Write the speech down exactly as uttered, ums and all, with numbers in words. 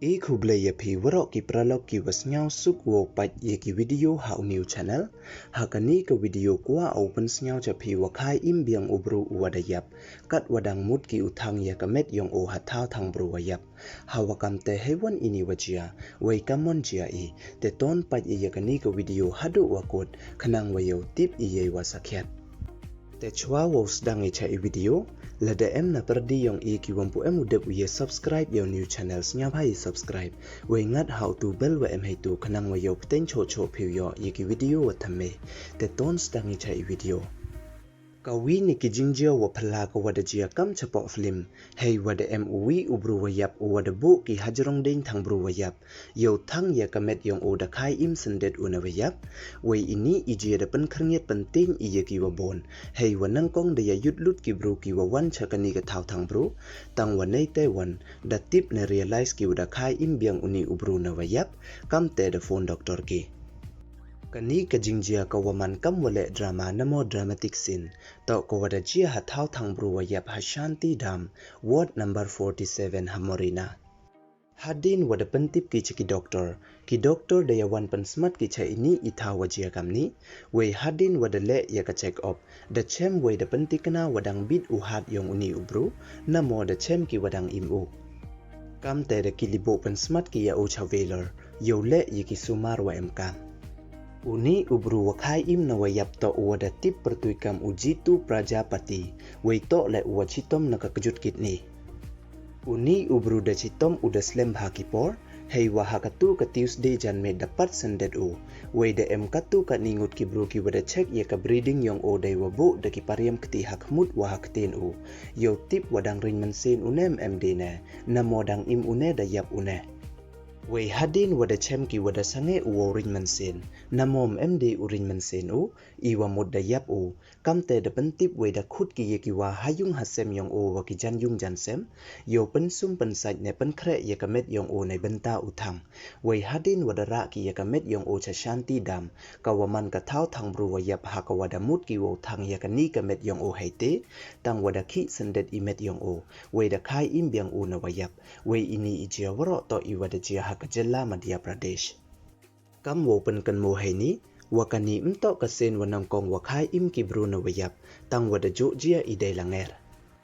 I khublei ya phi waroh ki paralok ki wa sniawsuk wow pait ya ki video ha u new channel. Ha kani ka video kwah o pynsniaw cha phi wa khai im biang u bru u wa da yap, kat wa dang mut ki u thang ya ka met yong o ha thaw thang bru wa yap. Ha wa kam te hei wan ini wa jia, wei ka mon jia i, te ton pait ya kani ka video haduh wa kut, khnang wa yow tip i yei wa sakhiat. Te chwa wow sdang i cha i video, lada em na pyrdi yong i ki wam pu em u dep u ye subscribe ya u new channel, sniawbha i subscribe, wei ngat ha u tu bell wa em hei tu khnang wa yow pteng choh choh phi u yoh ya ki video wa thymme. Te ton sdang i cha i video. Ka wi ni ki jingjia wa phylla ka wa da jia kam chapoh film, hei wa da em u wi u bru wa yap u wa da buh ki hajrong ding thang bru wa yap, yow thang ya ka met yong o da khai im syndet u na wa yap. Wei ini i jia da pynkhyrngiat pynteng i ya ki wa bun, hei wa nangkong da ya yut lut ki bru ki wa wan cha kani ka thaw thang bru, tang wa nei te wan da tip ne realize ki wa da khai im biang uni u bru na wa yap, kam te da phone doctor ki. Kani ka jingjia ka wa man kam wa leh drama namo dramatic scene, toh ka wa da jia ha thaw thang bru wa yap ha Shanti Dam, ward number forty seven ha Morina. Hadien wa da pyntip ki cha ki doctor, ki doctor da ya wan pynsmat ki cha ini i thaw wa jia kamni. Wei hadien wa da leh ya ka check up, da chem wei da pyntikna wa dang bit u hat yong uni u bru, namo da chem ki wa dang im u. Kam te da ki liboh pynsmat ki ya u cha Vellore, yow leh ya ki sumar wa em kam. Uni u bru wa khai im na wa yap toh u wa da tip pyrtuit kam u Jitu Prajapati, wei toh leh u wa chitom na ka kjut kidney. Uni u bru da chitom u da slem bha ki por, hei wa ha katu ka Tuesday janmiet da pat syndet u. Wei da em katu katni ngut ki bru ki wa da check ya ka breathing yong o dei wa buh da ki pariam kti ha khmut wa ha ktien u, yow tip wa dang ring mynsiem u ne em em de ne, namo dang im u ne da yap u ne. Wei hadien wa da chem ki wa da sangeh u wow ring mynsiem, namo em em de u ring mynsiem u, i wa mut da yap u. Kam te da pyntip wei da khut ki ya ki wa ha yung ha sem yong o wa ki jan yung jan sem, yow pynsum pynsait ne pynkhreh ya ka met yong o nei bynta u thang. Wei hadien wa da rah ki ya ka met yong o cha Shanti Dam, ka wa man ka thaw thang bru wa yap ha ka wa da mut ki wow thang ya kani ka met yong o hei te, tang wa da khih syndet i met yong o, wei da khai im biang u na wa yap. Wei ini i jia waroh toh i wa da jia ha ka jylla Madhya Pradesh. Kam wow pynkynmaw hei ni, wa kani ym toh ka sien wa nangkong wa khai im ki bru na wa yap, tang wa da juh jia i dei langer.